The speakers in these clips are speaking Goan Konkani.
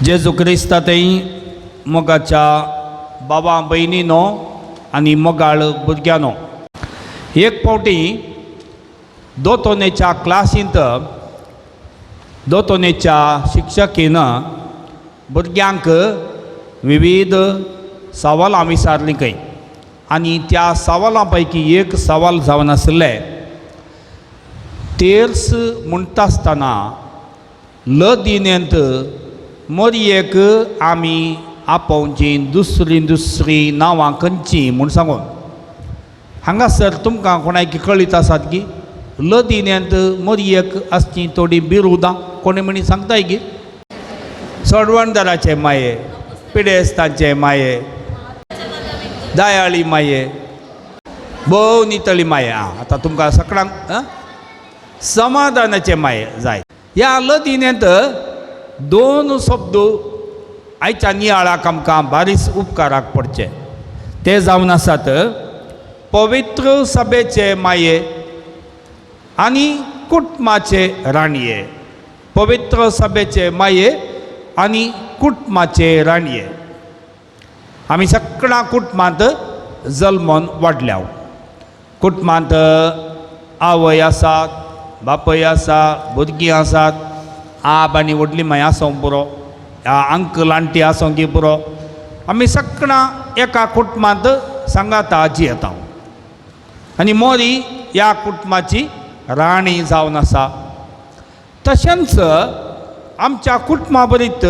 जेजू क्रिस्ता थंय मोगाच्या बाबा भयणीनो आनी मोगाळ भुरग्यांनो, एक फावटी दोतोनेच्या क्लासींत दोतोनेच्या शिक्षकीन भुरग्यांक विविध सवालां विचारलीं खंय आनी त्या सवालां पैकी एक सवाल जावन आशिल्लें, तेर्स म्हणटा आसतना लदिनेंत मोरयेक आमी आपोवची दुसरीं दुसरीं नांवां खंयचीं म्हूण सांगून. हांगासर तुमकां कोणाक कळीत आसात की लदिनेंत मोरयेक आसचीं थोडीं बिरुदां कोणी म्हणी सांगताय की सोडवणदाराचे माये, पिडेस्तांचे माये, दयाळी माये, भोव नितळी माये. आं, आतां तुमकां सगळ्यांक समाधानाचे माये जाय. ह्या लदिनेंत दोन शब्द आयच्या नियाळाक आमकां बारीस उपकाराक पडचे, ते जावन आसात पवित्र सभेचे माये आनी कुटुंबाचे राणये. पवित्र सभेचे माये आनी कुटुंबाचे राणये. आमी सगळ्या कुटुंबांत जल्मोन वाडल्या. कुटुंबांत आवय आसात, बापूय आसा, भुरगीं आसात, आब आनी व्हडली माय आसूंक पुरो, अंकल आंटी आसूंक पुरो. आमी सगळ्यां एका कुटुंबांत सांगाता जियेता आनी मोरी ह्या कुटुंबाची राणी जावन आसा. तशेंच आमच्या कुटुंबा बरीत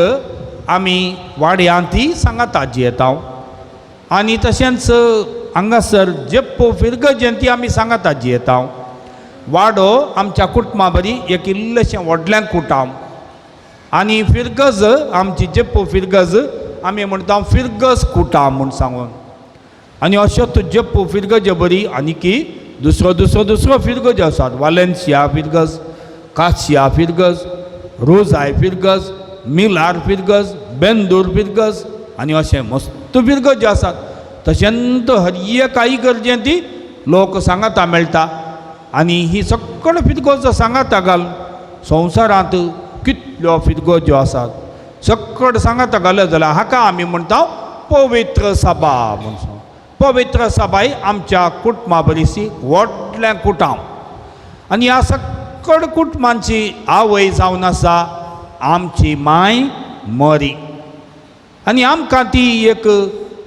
आमी वाड्यांतय सांगाता जियेता आनी तशेंच हांगासर जेप्पो फिरगजेंती आमी सांगाता जियेता. वाडो आमच्या कुटुंबा बरी एक इल्लेशें व्हडलें कुटाम आनी फिरगज आमची जेप्पो फिरगज आमी म्हणटा फिरगज कुटाम म्हूण सांगून. आनी अश्योच जेप्पो फिरगजे बरी आनीकी दुसरो दुसरो दुसरो फिरगज आसात. वालेन्सिया फिरगज, कासिया फिरगज, रोजाय फिरगज, मिलार फिरगज, बेंदूर फिरगज आनी अशें मस्त फिरगज आसात. तशेंच हर एक गरजें ती लोक सांगाता मेळटा आनी ही सगळ्यो फिरगजो सांगाता घाल संवसारांत कितल्यो फिरगज्यो आसात सगळ्यो सांगाता घाल्यो जाल्यार हाका आमी म्हणटा पवित्र सभा म्हूण. पवित्र सभाय आमच्या कुटुंबा बरीशी व्हडलें कुटाम आनी ह्या सगळ्या कुटुंबांची आवय जावन आसा आमची माय मरी आनी आमकां ती एक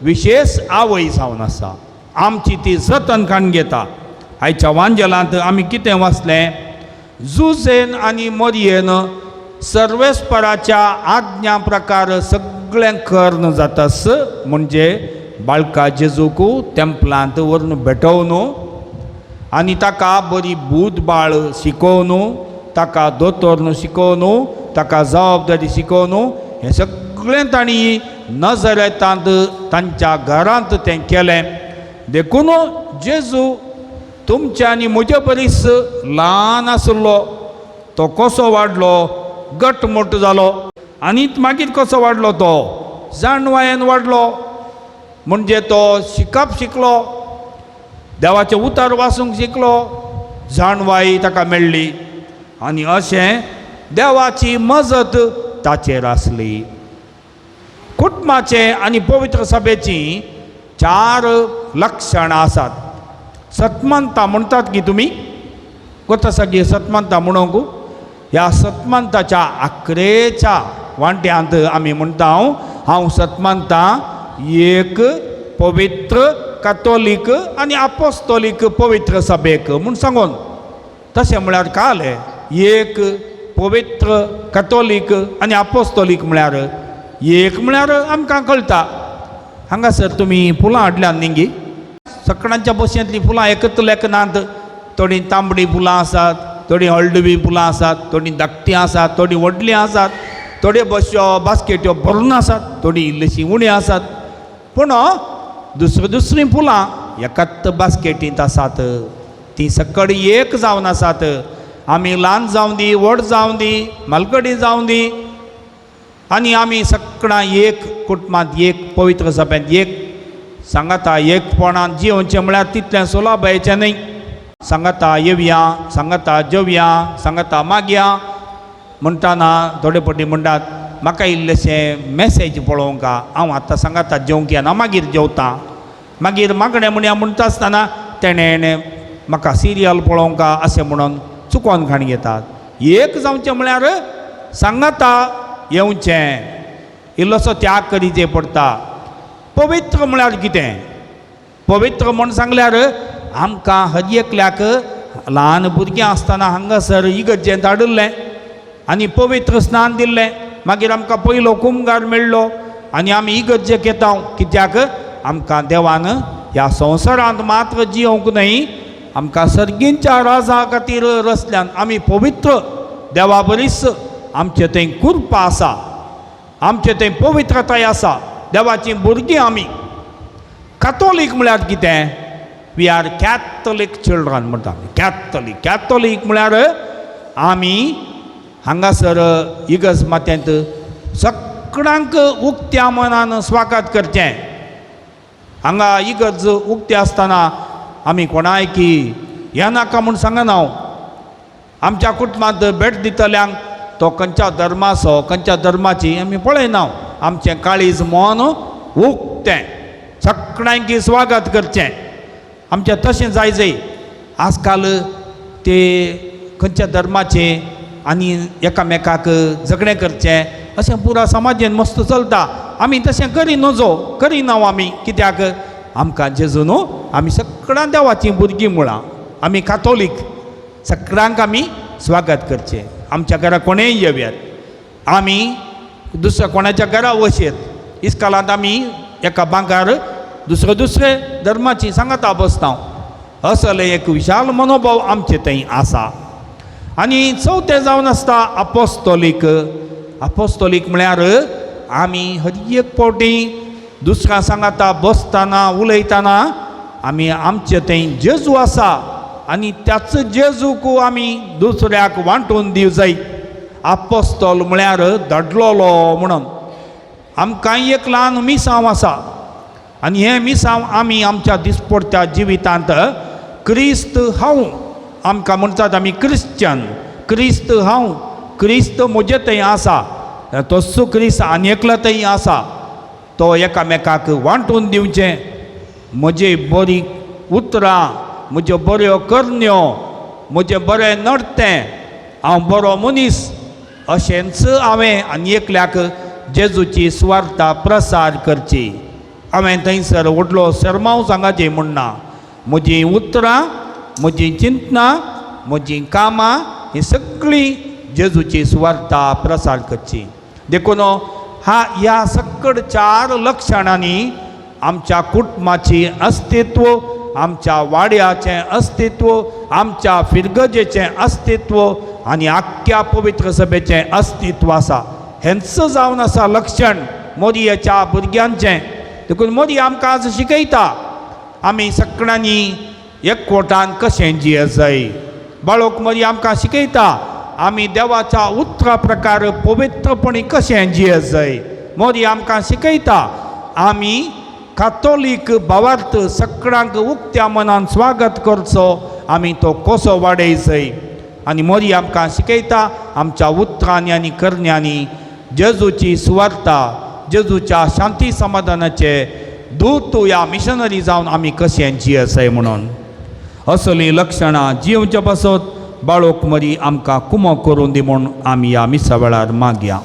विशेश आवय जावन आसा. आमची ती जतन काडून घेता. आयच्या वांजेलांत आमी कितें वाचलें? जुजेन आनी मोरयेन सर्वेस्पराच्या आज्ञा प्रकार सगळें कर्ण जातास, म्हणजे बाळका जेजूक तेंपलांत व्हरून भेटोवन आनी ताका बरी बूद बाळ शिकोवन, ताका दोतोर्न शिकोवन, ताका जबाबदारी शिकोवन हें सगळें तांणी नजरेतांत तांच्या घरांत तें केलें. देखून जेजू तुमच्या आनी म्हज्या बरीस ल्हान आसलो, तो कसो वाडलो? घटमूट जालो. आनी मागीर कसो वाडलो? तो जाणवायेन वाडलो, म्हणजे तो शिकप शिकलो, देवाचें उतर वाचूंक शिकलो, जाणवाय ताका मेळ्ळी आनी अशें देवाची मजत ताचेर आसली. कुटुंबाचें आनी पवित्र सभेचीं चार लक्षणां आसात. सतमंता म्हणटात की तुमी कोता सगळी सतमंता म्हणूंक ह्या सतमंताच्या आकरेच्या वांट्यांत आमी म्हणटा हांव सतमंता एक पवित्र कातोलीक आनी आपोस्तोलीक पवित्र सभेक म्हूण सांगून. तशें म्हळ्यार काल एक पवित्र कातोलीक आनी आपोस्तोलीक म्हळ्यार एक म्हळ्यार आमकां कळटा. हांगासर तुमी फुलां हाडल्यात न्ही? सगळ्यांच्या बशेंतलीं फुलां एकच लेखनात. थोडीं तांबडीं फुलां आसात, थोडीं हळडुवीं फुलां आसात, थोडीं धाकटीं आसात, थोडीं व्हडलीं आसात, थोड्यो बश्यो बास्केट्यो भरून आसात, थोडीं इल्लीशीं उणीं आसात. पूण दुसरीं दुसरीं फुलां एकाच बास्केटींत आसात, तीं सगळीं एक जावन आसात. आमी ल्हान जावं दी, व्हड जावं दी, मालकडी जावं दी, आनी आमी सगळ्यां एक कुटुंबांत एक पवित्र सभेंत एक सांगाता एकपणान जियोवचें म्हळ्यार तितलें सुलभायेचें न्हय. सांगाता येवया, सांगाता जेवया, सांगाता मागया म्हणटाना थोडे फावटी म्हणटात म्हाका इल्लेशें मॅसेज पळोवंक हांव आतां सांगाता जेवंक येना मागीर जेवता. मागीर मागणें म्हणया म्हणटा आसतना तेणें म्हाका सिरियल पळोवंक अशें म्हणून चुकोन घाण घेतात. एक जावचें म्हळ्यार सांगाता येवचें, इल्लोसो त्याग करीचे पडटा. पवित्र म्हळ्यार कितें? पवित्र म्हूण सांगल्यार आमकां हर एकल्याक ल्हान भुरगीं आसतना हांगासर इगर्जेंत हाडिल्लें आनी पवित्र स्नान दिल्लें. मागीर आमकां पयलो कुमगार मेळ्ळो आनी आमी इगर्जेक येता. कित्याक? आमकां देवान ह्या संवसारांत मात्र जियोंक न्हय, आमकां सर्गींच्या राजा खातीर रचल्यान. आमी पवित्र देवा बरीच आमचे थंय कृपा आसा, आमचे थंय पवित्रताय आसा, देवाचीं भुरगीं आमी. कातोलीक म्हळ्यार कितें? We are Catholic children म्हणटा आमी. कॅथोलीक, कॅथोलीक म्हळ्यार आमी हांगासर इगर्ज मात्यांत सगळ्यांक उक्त्या मनान स्वागत करचें. हांगा इगर्ज उक्ती आसतना आमी कोणायकी हें नाका म्हूण सांगना हांव. आमच्या कुटुंबांत भेट दितल्यांक तो खंयच्या धर्माचो खंयच्या धर्माची आमी पळयना. आमचें काळीज मन उक्तें, सगळ्यांकी स्वागत करचें. आमचें तशें जाय जाय. आजकाल ते खंयच्या धर्माचें आनी एकामेकाक झगडें करचें अशें पुरा समाजेन मस्त चलता. आमी तशें करी नजो, करिना आमी. कित्याक? आमकां जेजू न्हू आमी सगळ्यां देवाचीं भुरगीं म्हळां. आमी कातोलीक, सगळ्यांक आमी स्वागत करचें. आमच्या घरा कोणेय येवयात, आमी दुसऱ्या कोणाच्या घरा वचयेत. इस्कालांत आमी एका बांकार दुसरे दुसरे धर्माची सांगाता बसता. असलें एक विशाल मनोभाव आमचे थंय आसा. आनी चवथें जावन आसता आपोस्तोलीक. आपोस्तोलीक म्हळ्यार आमी हर एक फावटी दुसऱ्या सांगाता बसतना उलयतना आमी आमचे थंय जेजू आसा आनी त्याच जेजूक आमी दुसऱ्याक वांटून दिवं जाय. आपोस्तोल म्हळ्यार धाडलोलो म्हणून. आमकां एक ल्हान मिसांव आसा आनी हें मिसांव आमी आमच्या दिसपडत्या जिवितांत क्रिस्त हांव, आमकां म्हणटात आमी क्रिश्चन, क्रिस्त हांव, क्रिस्त म्हजे थंय आसा, तस्सो क्रिस्त आनी एकलो थंय आसा. तो एकामेकाक वांटून दिवचें. म्हजी बरी उतरां, म्हज्यो बऱ्यो करण्यो, म्हजें बरें नडतें, हांव बरो मनीस अशेंच हांवें आनी एकल्याक जेजूची सुवार्ता प्रसार करची. हांवें थंयसर व्हडलो शर्मांव सांगाचें म्हणना. म्हजीं उतरां, म्हजीं चिंतनां, म्हजीं कामां हीं सगळीं जेजूची सुवार्ता प्रसार करची. देखून हा ह्या सकड चार लक्षणांनी आमच्या कुटुंबाची अस्तित्व, आमच्या वाड्याचें अस्तित्व, आमच्या फिरगजेचें अस्तित्व आनी आख्ख्या पवित्र सभेचें अस्तित्व आसा. हेंच जावन आसा लक्षण मोरयेच्या भुरग्यांचें. देखून मोरी आमकां आज शिकयता आमी सगळ्यांनी एकवटान कशें जिये जाय. बाळोक मोरी आमकां शिकयता आमी देवाच्या उतरा प्रकार पवित्रपणी कशें जिये जाय. मोरी आमकां शिकयता आमी कातोलीक भावार्थ सगळ्यांक उक्त्या मनान स्वागत करचो, आमी तो कसो वाडय जाय. आनी मोरी आमकां शिकयता आमच्या उतरांनी आनी करण्यांनी जेजूची सुवार्ता, जेजूच्या शांती समाधानाचे दूत ह्या मिशनरी जावन आमी कशें जिये म्हणून. असलीं लक्षणां जिवचे पासत बाळोक मरी आमकां कुमो करून दी म्हूण आमी ह्या मिसा वेळार मागया.